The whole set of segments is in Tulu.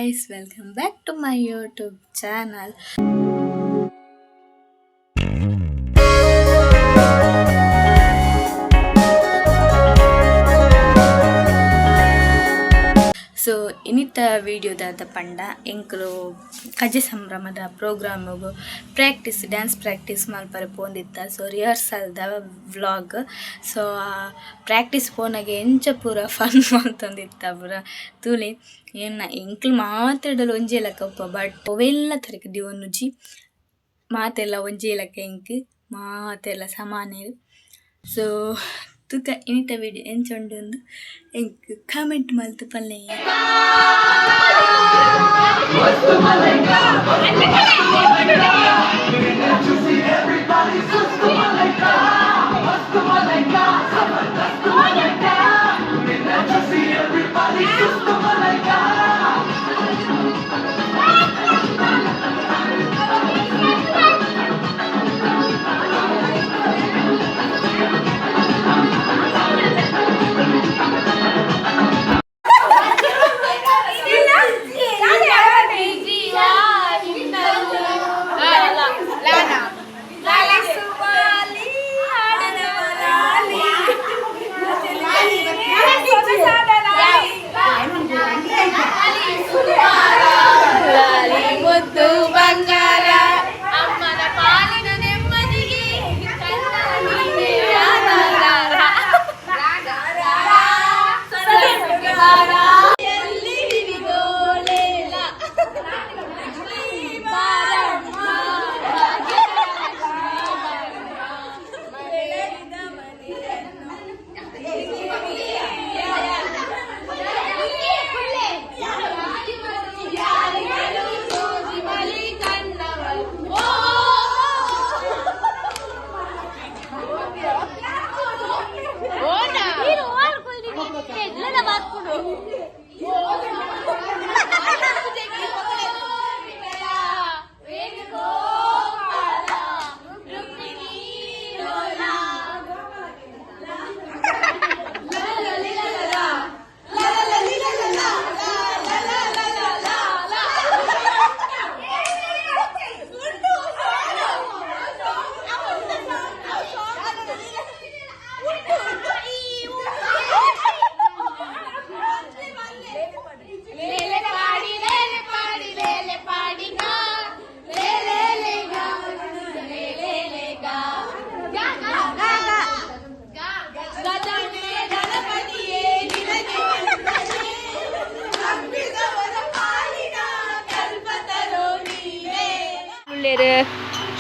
Guys, welcome back to my YouTube channel. So ಇನ್ನಿತ ವಿಡಿಯೋದಾದ ಪಂಡ ಎಂಕುಲು ಕಜೆ ಸಂಭ್ರಮದ ಪ್ರೋಗ್ರಾಮುಗು ಪ್ರಾಕ್ಟೀಸ್ ಡ್ಯಾನ್ಸ್ ಪ್ರಾಕ್ಟೀಸ್ ಮಲ್ಪರೆ ಪೋಂದಿತ್ತ. ಸೊ ರಿಹರ್ಸಲ್ದ ವ್ಲಾಗ್. ಸೊ ಪ್ರಾಕ್ಟೀಸ್ ಪೋನಾಗ ಎಂಚ ಪೂರ ಫನ್ ಮಲ್ತೊಂದಿತ್ತ ಪೂರ ತೂಲೆ. ಎನ್ನ ಎಂಕ್ಲು ಮಾತೆರ್ಡಲ ಒಂಜೇ ಲೆಕ್ಕ ಉಪ್ಪ, ಬಟ್ ಒವೆಲ್ಲ ತರಕ್ ದಿವೊನುಜಿ, ಮಾತೆಲ್ಲ ಒಂಜೇ ಲೆಕ್ಕ, ಎಂಕ್ ಮಾತೆಲ್ಲ ಸಮಾನೇರ್. ಸೊ ತುಕ ಇನ್ನಿತ ವಿಡಿಯೋ ಎಂಚ ಉಂಡು ಎಂಕ್ ಕಾಮೆಂಟ್ ಮಲ್ತ್ ಪನ್ಲೆ. ಮುದ್ದು ಬಂಗಾರ ಅಮ್ಮನ ಪಾಲಿನ ನೆಮ್ಮದಿಗೆ.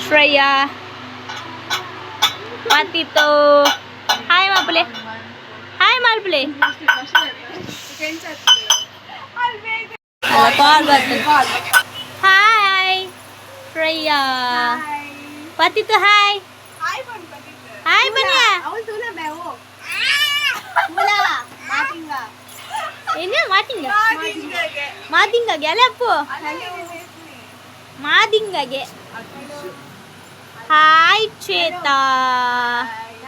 ಶ್ರೇಯಾ, ಪಾತಿತೋ, ಹಾಯ್ ಮಾಪುಲೆ, ಹಾಯ್ ಮಾಲ್ಪುಲೆ. ಕಾಲ್ ಬರ್ತದೆ. ಹಾಯ್ ಶ್ರೇಯಾ, ಪಾತಿತು, ಹಾಯ್ ಹಾಯ್ ಬನ್ನಿಯಾ. என்ன ಮಾತಿಂಗ ಮಾದಿಂಗಾಗೆ ಅಲ್ಲಪ್ಪು ಮಾದಿಂಗಾಗೆ. ಹಾಯ್ ಚೇತಾ,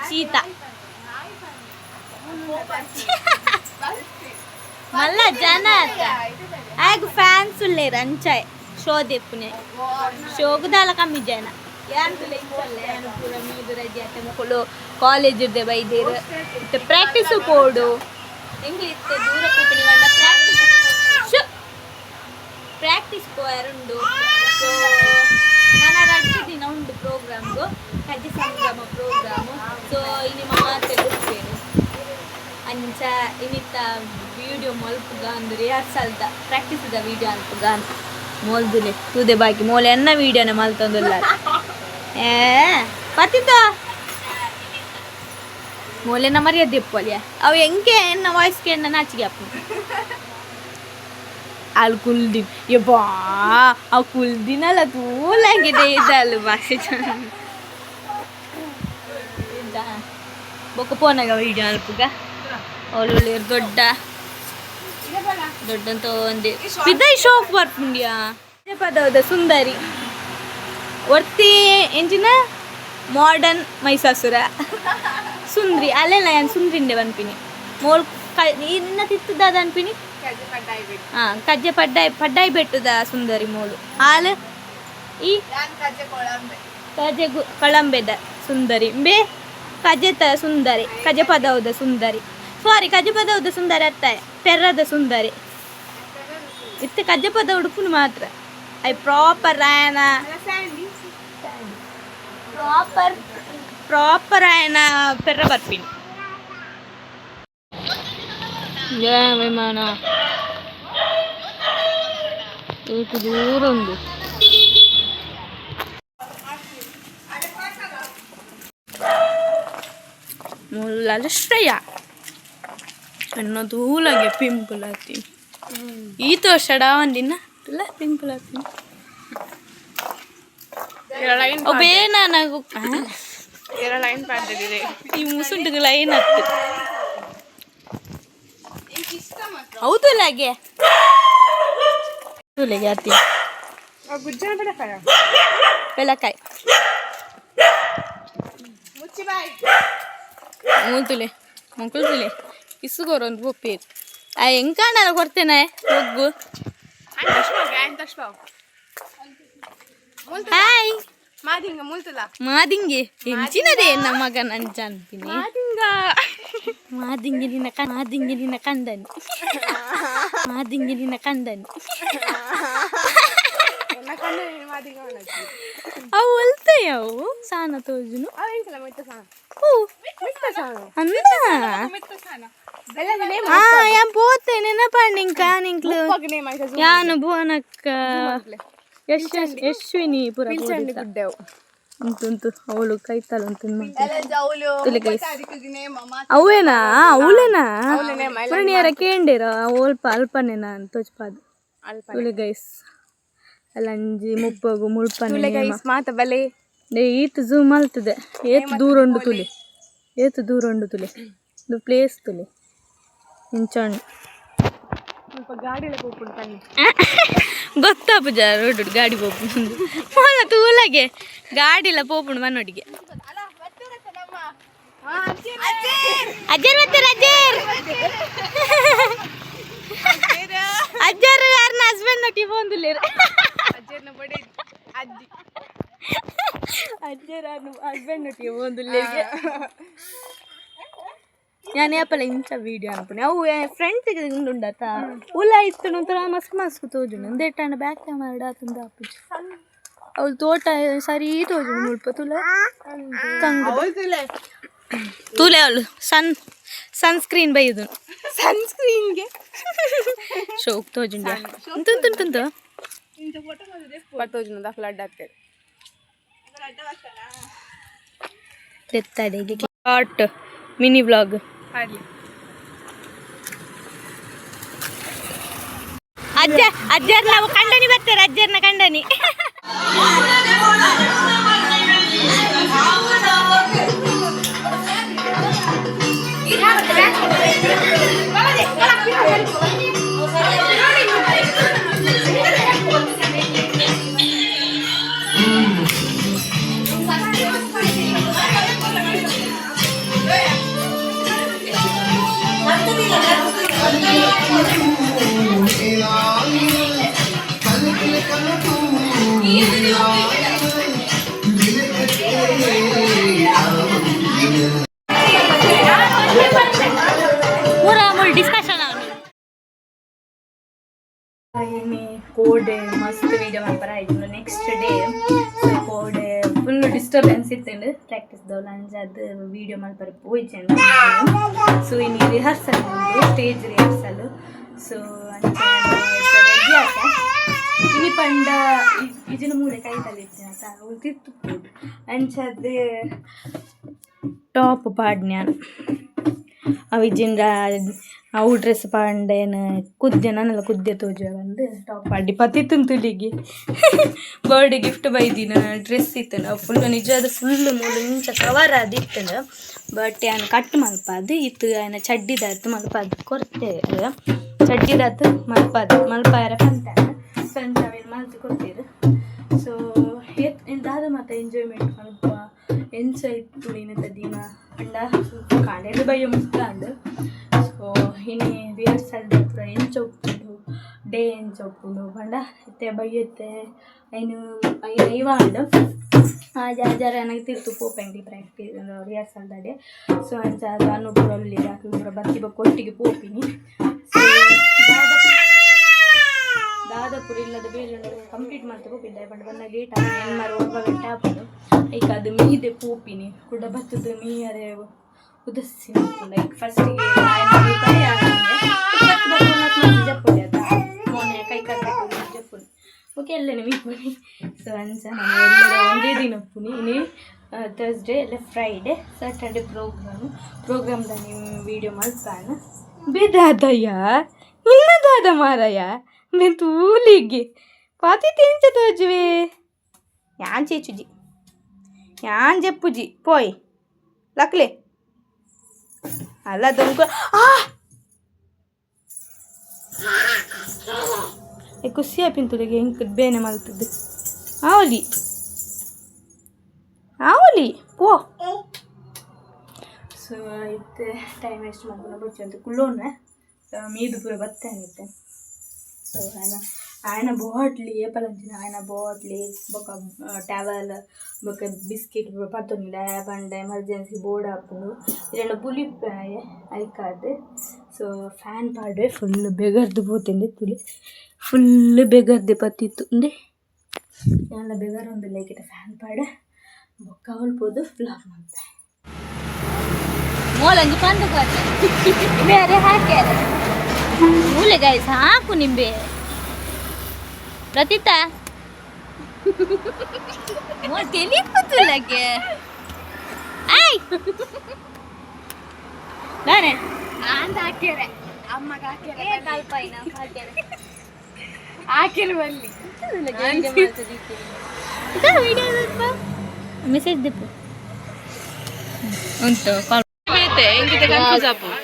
ಚೀತಾ ಮಲ್ಲ ಜನ ಆಗ ಫ್ಯಾನ್ಸ್ ಉಲ್ಲೇರು ಅಂಚಾಯ್ ಶೋ ದೆಪ್ಪುನೆ ಶೋಗುದಾಲ ಕಮ್ಮಿ ಜನ. ಯಾನ್ ಇಂಚಲ್ಲೆ ಯಾನ್ ಪೂರ ಮೀದು ರಜೆ ಅತ್ತೆ, ಮೊಕುಲು ಕಾಲೇಜ್ ಇರ್ದೆ ಬೈದೇರು ಇತ್ತೆ ಪ್ರಾಕ್ಟೀಸ್ ಪೋಡು. ಎಂಕ್ಲು ಇತ್ತೆ ದೂರ ಪೋಪಿನಿ ಪಂಡ ಪ್ರಾಕ್ಟೀಸ್ ಪ್ರಾಕ್ಟೀಸ್ ಪೋಯರುಂಡು. ಸೊ ನನ 2 ದಿನ ಉಂಡು ಪ್ರೋಗ್ರಾಮ್ಗು, ಕಜ್ಜಿ ಸಂಭ್ರಮ ಪ್ರೋಗ್ರಾಮು. ಸೊ ಇನಿ ಮಾತೆ ಗೊತ್ತೇನು ಅಂಚ ಇನ್ನಿತ್ತ ವಿಡಿಯೋ ಮಲ್ಪುಗ ಅಂದ್ ರಿಹರ್ಸಲ್ದ ಪ್ರಾಕ್ಟೀಸ್ದ ವಿಡಿಯೋ ಅನ್ಪುಗ ಅಂತ ಮೋಲ್ದುಲೆ ತೂದೆ. ಬಾಕಿ ಮೋಲೆ ಎನ್ನ ವಿಡಿಯೋನ ಮಲ್ತೊಂದುಲ್ಲ. ಏ ಪತ್ತಿತ ಮೋಲೆನ ಮರ್ಯಾದೆ ಇಪ್ಪೊಲಿಯ ಅವು ಎಂಕೆ ಎನ್ನ ವಾಯ್ಸ್ ಕೇಂದ್ರ ನಾಚಿಗೆ ಅಪ್ಪು. ಅಲ್ಲಿ ಕುಲ್ದಿನ್ ಯಬ್ಬಾ, ಅವು ಕುಲ್ದಿನಲ್ಲ ತೂಲಾಗಿದೆ ಇದಲ್ಲ ಭಾಷೆ. ಬೊಕ್ಕ ಪೋನಾಗ ವಿಡಿಯೋ ಅಲ್ಪುಗ. ಅವಳು ದೊಡ್ಡ ದೊಡ್ಡಂತ ಒಂದೇ ಪಿದೈ ಶೋಕ್ ಬರ್ಪುಂಡ್ಯಾ ಪದವದ ಸುಂದರಿ ಒರ್ತಿ ಎಂಚಿನ ಮಾಡರ್ನ್ ಮೈಸಾಸುರ ಸುಂದ್ರಿ ಅಲ್ಲೆಲ್ಲ. ಯಾನ್ ಸುಂದ್ರಿಂಡೆ ಪನ್ಪಿನಿ ಮೋಲ್ ನಿನ್ನ ತಿತ್ತುದಾದ ಅನ್ಪಿನಿ. ಹಾ, ಕಜ್ಜೆ ಪಡ್ಡಾಯಿ ಪಡ್ಡಾಯಿ ಬೆಟ್ಟದ ಸುಂದರಿ ಮೋಳು. ಹಾಲು ಈ ಕಜೆ ಕಳಂಬೆದ ಸುಂದರಿ ಬೇ ಕಜೆತ ಸುಂದರಿ, ಕಜೆ ಪದವುದ ಸುಂದರಿ, ಸಾರಿ, ಕಜೆ ಪದವುದ ಸುಂದರಿ ಅತ್ತ, ಪೆರ್ರದ ಸುಂದರಿ. ಇತ್ತೆ ಕಜ್ಜೆ ಪದ ಉಡುಪುನು ಮಾತ್ರ I proper ಆಯನ, ಪ್ರಾಪರ್ ಪ್ರಾಪರ್ ಆಯನ ಪೆರ್ರ ಬರ್ಪಿನಿ. ವಿಮಾನ ಏತು ದೂರ ಉಂಡು. ಮುಲ್ಲಲ್ಲ ಶ್ರೇಯ ಎನ್ನ ತೂಲಗೆ ಪಿಂಪಲ್ ಆತೀನಿ. ಈತ ವರ್ಷ ಒಂದಿನ ತುಲ ಪಿಂಪಲ್ ಆತೀನಿ. ಒಬ್ಬೇ ನಾನು ಈ ಮುಸುಂಟು ಲೈನ್ ಹತ್ತು ಹೌದು ಹಾಗೆ ತೂಲೆಗೆ ಆತಿ. ಬೆಳಕಾಯಿ ಮೂತುಲೆ ಮೊಕ್ಕಳು ಇಸುಗೋರೊಂದು ಬೊಪ್ಪೇರು. ಆ ಎಂಕಾಣಲ್ಲ ಕೊಡ್ತೇನೆ ಒಗ್ಗು. ಹಾಯ್. ಮಾದಿಂಗ ಮುಲ್ತುಲ. ಮಾದಿಂಗೆ ಎಂಚಿನದೇ ನಮ್ಮ ಮಗ ನಂಚ ಅಂತೀನಿ. ಮಾದಿಂಗ. ಮಾದಿಂಗಿ ನಿನ್ನ ಮಾದಿಂಗಿ ನಿನ್ನ ಕಂದನಿ, ಮಾದಿಂಗಿ ನಿನ್ನ ಕಂದನಿ. ಅವು ಒಲ್ತೆಯ ಅವು ಸಾನ ತೋಜುನು. ಹೂ ಅಂದ. ಆ ಯಾನ್ ಪೋತೆ ನೆನಪಂಡು ಇಂಕ ನಿಂಕ್ಲು ಯಾನು ಭುವನಕ್ಕ ಯಶ್ ಯಶ್ವಿನಿ ಪುರ ಪೋದಿತ್ತ. ಉಂಟು ಉಂಟು, ಅವಳು ಕೈತಾಳ ಉಂಟು. ತುಲೆ ಗೈಸ್. ಅವೇನಾ ಅವಳೇನಾ ಪುರಣಿಯರ ಕೇಂಡೇರ ಅಲ್ಪ ಅಲ್ಪನೇನಾ ತೋಚ್ಪಾದು. ತುಲೆ ಗೈಸ್, ಅಲ್ಲಂಜಿ ಮುಪ್ಪಗು ಮುಳ್ಪನೆ. ಮಾತ ಬಲೆ. ಡೇ ಈತ್ ಝೂಮ್ ಅಲ್ತದೆ. ಏತ್ ದೂರ ಉಂಡು ತುಲಿ, ಏತ್ ದೂರ ಉಂಡು ತುಲಿ. ಇದು ಪ್ಲೇಸ್ ತುಲಿ ಇಂಚೊಂಡು. ಸ್ವಲ್ಪ ಗಾಡಿಲ ಪೋಪುಂಡು ಪನ್ನಿ. ಗೊತ್ತಾಪುಜ ರೋಡ್ ಗಾಡಿ ಪೋಪುಂಡು. ಮೋಲ ತೂಲಗೆ ಗಾಡಿಲ ಪೋಪುಂಡು ಮನ್ನೊಡಿಗೆ. ಅಜ್ಜರ್ ಬರ್ತಾರೆ, ಅಜ್ಜರ್ ಅಜ್ಜರ್. ಯಾರನ್ನ ಹಸ್ಬೆಂಡ್ ನೊಟ್ಟಿಗೆ ಪೋಂದುಲ್ಲೇರು. ಅಜ್ಜರ್ನ ಬಡೆ ಅಜ್ಜಿ. ಅಜ್ಜರ್ ಹಸ್ಬೆಂಡ್ ನೊಟ್ಟಿಗೆ ಪೋಂದುಲ್ಲೇರಿಗೆ. ഞാൻ ಏಪಲ ಇಂಚ ವೀಡಿಯೋ ಅನ್ಪುಣೆ. ಅವು ಫ್ರಂಟ್ ಉಂಡತ ಉಲ ಇತ್ತು ಒಂಥರ ಮಸ್ತ್ ಮಸ್ತ್ ತೋಜುಂಡು. ಒಂದೇಟಾಂಡ ಬ್ಯಾಕ್ ಕ್ಯಾಮರಾ ಆತುಂದು ಆಪುಜಿ. ಅವಳು ತೋಟ ಸರಿ ತೋಜುಂಡು ಮುಲ್ಪ ತುಲ ತಂಗು ತೂಲೆ. ಅವಳು ಸನ್ ಸ್ಕ್ರೀನ್ ಬೈದು. ಸನ್ಸ್ಕ್ರೀನ್ಗೆ. ಶೋಕ್ ತೋಜುಂಡು ಉಂಟು ಉಂಟು ಉಂಟು. ಪತ್ತೋಜುನ ಫ್ಲಡ್ ಆಗ್ತದೆ. ತೆತ್ತಡೆಗೆ ಶಾರ್ಟ್ ಮಿನಿ ವ್ಲಾಗ್. ಆಗ್ಲಿ. ಅಜ್ಜ ಅಜ್ಜರ್ನ ಕಂಡನಿ ಬರ್ತಾರೆ, ಅಜ್ಜರ್ನ ಕಂಡನಿ. ಪೂರ ಮೂಲು ಡಿಸ್ಕಷನ್. ಕೋಡೆ ಮಸ್ತ್ ವೀಡಿಯೋ ಮಲ್ಪರ ಆಯ್ತು. ನೆಕ್ಸ್ಟ್ ಡೇ ಕೋಡೆ ಫುಲ್ ಡಿಸ್ಟರ್ಬೆನ್ಸ್ ಇತ್ತು ಪ್ರಾಕ್ಟೀಸ್ ದೌಲ. ಅಂಚಾದ್ ವೀಡಿಯೋ ಮಲ್ಪರ ಪೋಯಿಜೆಂಡ್. ಸೊ ಇನಿ ರಿಹರ್ಸಲ್ ಉಂಡು, ಸ್ಟೇಜ್ ರಿಹರ್ಸಲ್. ಸೊ ಅಂಚ ರೆಡಿ ಆತ. ಇನಿ ಪಂಡ ಇಜಿನ ಮೂಲೆ ಕೈತಲ್ ಇತ್ತಿನ ಅವು ತಿರ್ತು ಪೋಡು. ಅಂಚಾದ್ ಟಾಪ್ ಪಾಡ್ನ್ಯಾನ್. ಅವು ಇಜ್ಜಿಂಡ ಅವು ಡ್ರೆಸ್ ಪಾಂಡೇನು ಕುದ್ದೆ ನಾನೆಲ್ಲ ಕುದ್ದೆ ತೋಜುವೆ ಬಂದು ಟಾಪ್ ಪಾಡಿ ಪತಿತ್ತುನ್ ತುಲಿಗೆ. ಬರ್ಡೇ ಗಿಫ್ಟ್ ಬೈದಿನ ಡ್ರೆಸ್ ಇತ್ತನ ಫುಲ್ ನಿಜವಾದ ಫುಲ್ ಮೂಲು ಇಂಚ ಕವರ್ ಆದ್ ಇತ್ತನ. ಬಟ್ ಯಾನ್ ಕಟ್ ಮಲ್ಪಾದ್ ಇತ್ತು ಆಯ್ನ ಚಡ್ಡಿದಾತ್ ಮಲ್ಪಾದ್ ಕೊರ್ತೆ. ಚಡ್ಡಿದಾತ್ ಮಲ್ಪಾದ್ ಮಲ್ಪಾಯರ ಪಂತಾನ. ಸೊ ಅಂಚ ಅವೇನು ಮಲ್ತ್ ಕೊರ್ತೆರ್. ಸೊ ಏತ್ ದಾದ ಮಾತ ಎಂಜಾಯ್ಮೆಂಟ್ ಮಲ್ಪ ಎಂಚ ಇತ್ತು ಇನತ ದಿನ ಪಂಡ ಕಾಂಡೆದ ಬಯ್ಯ ಮುಟ್ಟಾಂಡ್. ಸೊ ಇನಿ ರಿಹರ್ಸಲ್ ಪೂರ ಎಂಚ ಉಪ್ಪು. ಆಪುಂಡು ಪಂಡ ಇತ್ತೆ ಬಯ್ಯತ್ತೆ ಐನು ಐನು ಐವಾಂಡ್ ಜಾಜಾರ ನನಗೆ ತಿರ್ತು ಪೋಪೆಂಗ್ಲಿ ಪ್ರಾಕ್ಟೀಸ್ ರಿಹರ್ಸಲ್ ದಾಡೆ. ಸೊ ಅಂಚ ಅನು ಪೂರ ಉಲ್ಲೆರ್, ಅಕುಲು ಪೂರ ಬತ್ತಿ ಬೊಕ್ಕ ಒಟ್ಟಿಗೆ ಪೋಪಿನಿ. ಸೊ ದಾದ ಪೂರ ಇಲ್ಲದ ಬೇಲೆ ಕಂಪ್ಲೀಟ್ ಮಲ್ತ್ ಪೋಪಿನಿ. ದಾಯೆ ಪಂಡ ಬನ್ನಗ ಲೇಟ್ ಆಪುಂಡು, ಎನ್ಮಾರ್ 9 ಗಂಟೆ ಆಪುಂಡು. ಐಕ್ ಅದು ಮೀದೆ ಪೋಪಿನಿ. ಕುಡ ಬತ್ತುದು ಮೀಯರೆ ಉದಸ್ಸಿ ಲೈಕ್ ಫಸ್ಟಿಗೆ ಜಪ್ಪುಂಡೆ ಅತ್ತ ಮೋನೆ ಕೈ ಕಾಲು ಜಪ್ಪುಂಡು ಓಕೆ ಎಲ್ಲನೆ ಮೀಪುನಿ. ಸೊ ಅಂಚ ನಾನು ಎಲ್ಲರ ಒಂಜೇ ದಿನ ಉಪ್ಪುನಿ. ಇನಿ ಥರ್ಸ್ಡೇ ಎಲ್ಲ ಫ್ರೈಡೆ ಸ್ಯಾಟರ್ಡೆ ಪ್ರೋಗ್ರಾಮ್. ಪ್ರೋಗ್ರಾಮ್ ದಾನಿ ವೀಡಿಯೋ ಮಲ್ಪಾನ. ಬೇದಾದಯ್ಯ ನಿನ್ನದಾದ ಮಾರಯ್ಯ мен ತೂಲಿಗೆ ಪಾತಿ ತಿಂಚ ತೋಜುವೆ ಯಾನ್ ಚೇಚುಜಿ ಯಾನ್ ಜೆಪ್ಪುಜಿ ಪೋಯ್ ಲಕ್ಲೆ ಅಲ್ಲ ದೊಂಕ ಆ ಖುಷಿ ಆಪಿಂತುಲಿಗೆ ಎಂಕ್ ಬೇನೆ ಮಲ್ತದ್ದು ಆವಲಿ ಆವಲಿ ಪೋ. ಸೊ ಇತ್ತೆ ಟೈಮ್ ವೇಸ್ಟ್ ಮಲ್ಪುನ ಬೊಡ್ಚಿ ಅಂತ ಕುಲ್ಲೋಣ ಮೀದು ಪೂರ ಬತ್ತೇನಿತ್ತೆ. ಸೊ ಆಯನ ಆಯನ ಬಾಟ್ಲಿ ಏಪಲಂಚಿನ ಆಯನ ಬಾಟ್ಲಿ ಬೊಕ ಟವಲ್ ಬೊಕ ಬಿಸ್ಕೆಟ್ ಪೂರ ಪತ್ತೊಂದಿಲ್ಲ ಪಂಡ ಎಮರ್ಜೆನ್ಸಿ ಬೋರ್ಡ್ ಆಪುಂಡು ಇಲ್ಲಂಡ ಪುಲಿಪೆ ಐಕಾದ್. ಸೊ ಫ್ಯಾನ್ ಪಾಡ್ವೆ. ಫುಲ್ ಬೆಗರ್ದು ಪೋತಿಂದೆ ತುಲಿ ಫುಲ್ ಬೆಗರ್ದೆ ಪತ್ತಿತ್ತು ಉಂದೆ ಯಾನ್ಲ ಬೆಗರೊಂದುಲ್ಲೆ ಐಕಿತ ಫ್ಯಾನ್ ಪಾಡ್ ಬೊಕ್ಕ ಅವ್ಲು ಪೋದು ವ್ಲಾಗ್ ಮಲ್ಪೆ. ಮೂಲಂಜಿ ಪಂದು ಬೇರೆ ಹಾಕ್ಯಾರ ಮೂಲೆ ಗಾಯ್ಸ್ ಹಾಕು ನಿಂಬೆ ಪ್ರತಿತಾ ಮೋಲ್ ತೆಲಿ ಕೂತುಲ್ಲಗೆ ಆಯ್ ನಾನೇ ಅಂದ ಹಾಕ್ಯಾರೆ ಅಮ್ಮಗ ಹಾಕ್ಯಾರೆ. ಕಲ್ಪಾಯಿನ ಹಾಕ್ಯಾರೆ. ಹಾಕ್ಯಾರೆ ಬಲ್ಲಿ. ಮೆಸೇಜ್ ದಿಪ್ಪು ಉಂಟು ಕಾಲ್.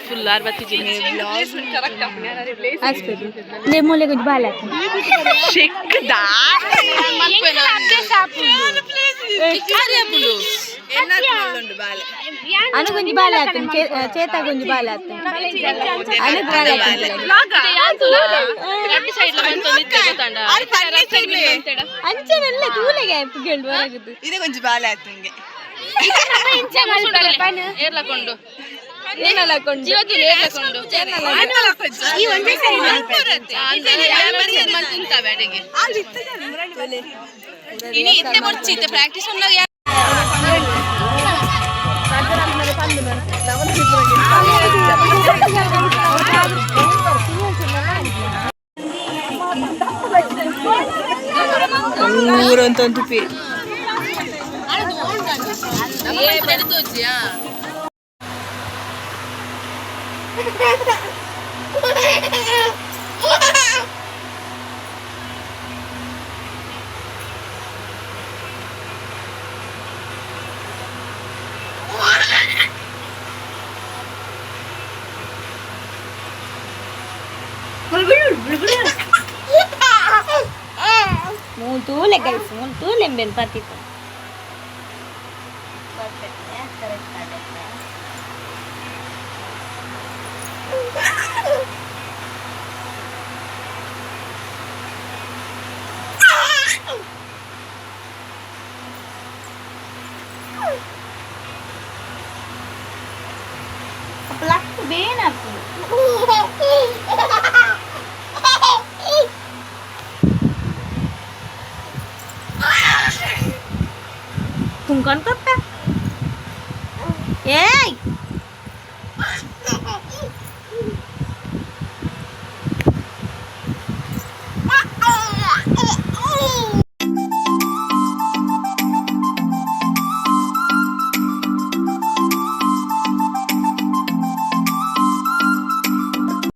ಫುಲ್ ಆರ್ ಬತ್ತಿಜಿ. ಲೇ ಮೂಲೆ ಗುಂಜಿ ಬಾಲ. ಅನು ಗುಂಜಿ ಬಾಲ ಆತನ್, ಚೇತಾ ಗುಂಜಿ ಬಾಲ ಆತನ್, ಅನು ಬಾಲ. ಅಂಚನೆಲ್ಲ ತೂಲೆಗೆ ಕೇಳು ಹೊರಗುದು. ಇದು ಕೊಂಚ ಬಾಲೆ ಆಯ್ತು ನಿಂಗೆ. ಏನಲ್ಲ ಕೊಂಡು ಪ್ರಾಕ್ಟೀಸ್. ಊರಂತಂತು ಪೇ. ಮೂಲು ತೂಲೆ ಗೈಸ್, ಮೂಲು ತೂಲೆ ಎಂಬೆನ್ ಪತ್ತಿತ್ತು. Perfect, correct. ಲಕ್ ಬೇನಾಗ್ತದೆ. ತುಂಬ್ಕೊಂಡು ಕೊಪ್ಪ. ಏಯ್.